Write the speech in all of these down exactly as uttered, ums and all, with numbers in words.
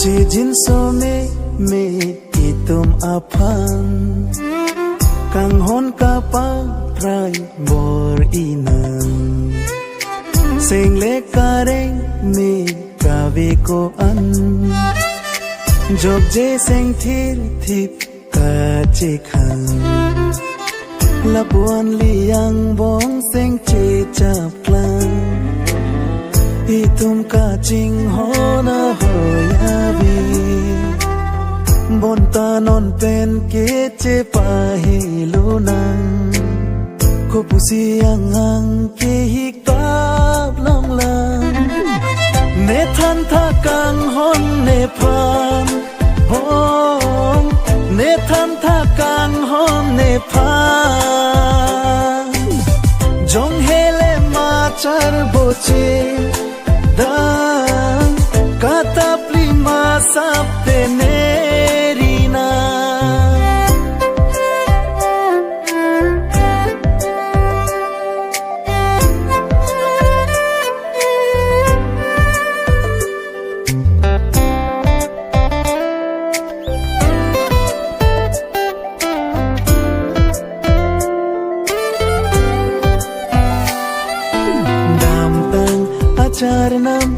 Chejinso meme itum aphan, kanghon kapaprai bor-i nang. Seng le kareng me kave ko-an, jokje seng thirthip kachekhang. Lapu-an li angbong seng chechapklang, itum kachinghon ahoi ave. Bonta non pen kechepahelo nang, kopusi anghang kehikap longlang. Ne thantha kanghon nephan, hong, ne thantha kanghon nephan. Jong hele machar boche dang, katapli masap te neri nang. Damtang acharnam,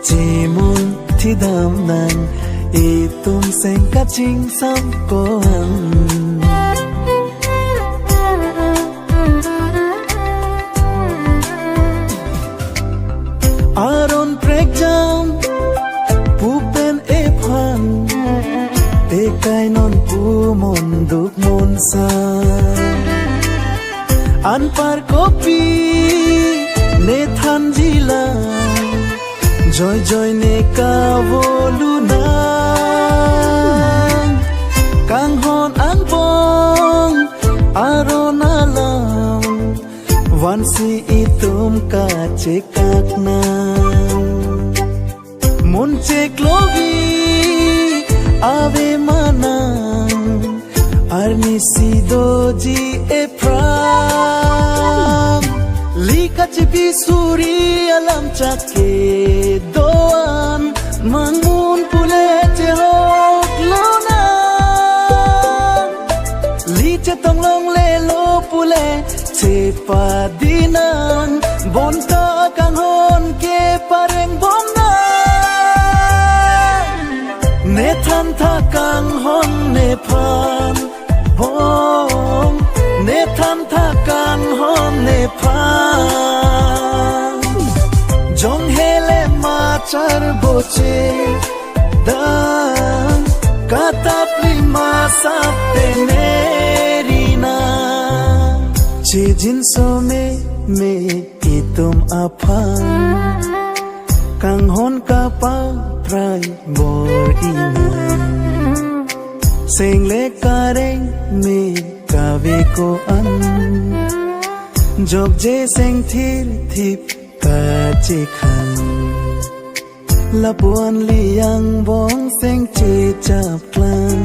chemun thidam nang, itum seng kachingsam ko-an. Aron prekjam pu pen ephan, ekai non pu monduk monsa. Anpar kopi ne thanji lang, joijoi ne kavolu nang. Kanghon angbong aron alam, vansi itum kachekak nang. Munchek lovi ave ma nang, arnisi doji ephrang. Li kachepi suri alam chak kedo-an, mangmun pule chehoklo nang. Li chetong longlelo pule chepadi nang, bonta kanghon kepareng bom nang. Ne thantha kanghon nephan, hong, ne thantha kanghon nephan. Jong hele machar boche dang, katapli masap te neri nang. Chejinso meme itum aphan, kanghon kapaprai bor-i nang. Seng le kareng me kave ko-an, jokje seng thirthip kachekhang. Lapu-an li angbong seng chechapklang,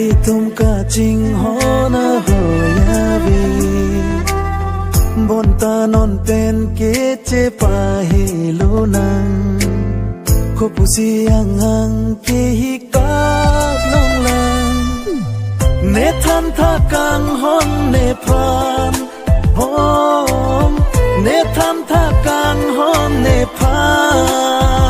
itum kachinghon ahoi ave. Bonta non pen kechepahelo nang, kopusi anghang kehikap longlang. Ne thantha kanghon nephan, hong, ne thantha kanghon nephan.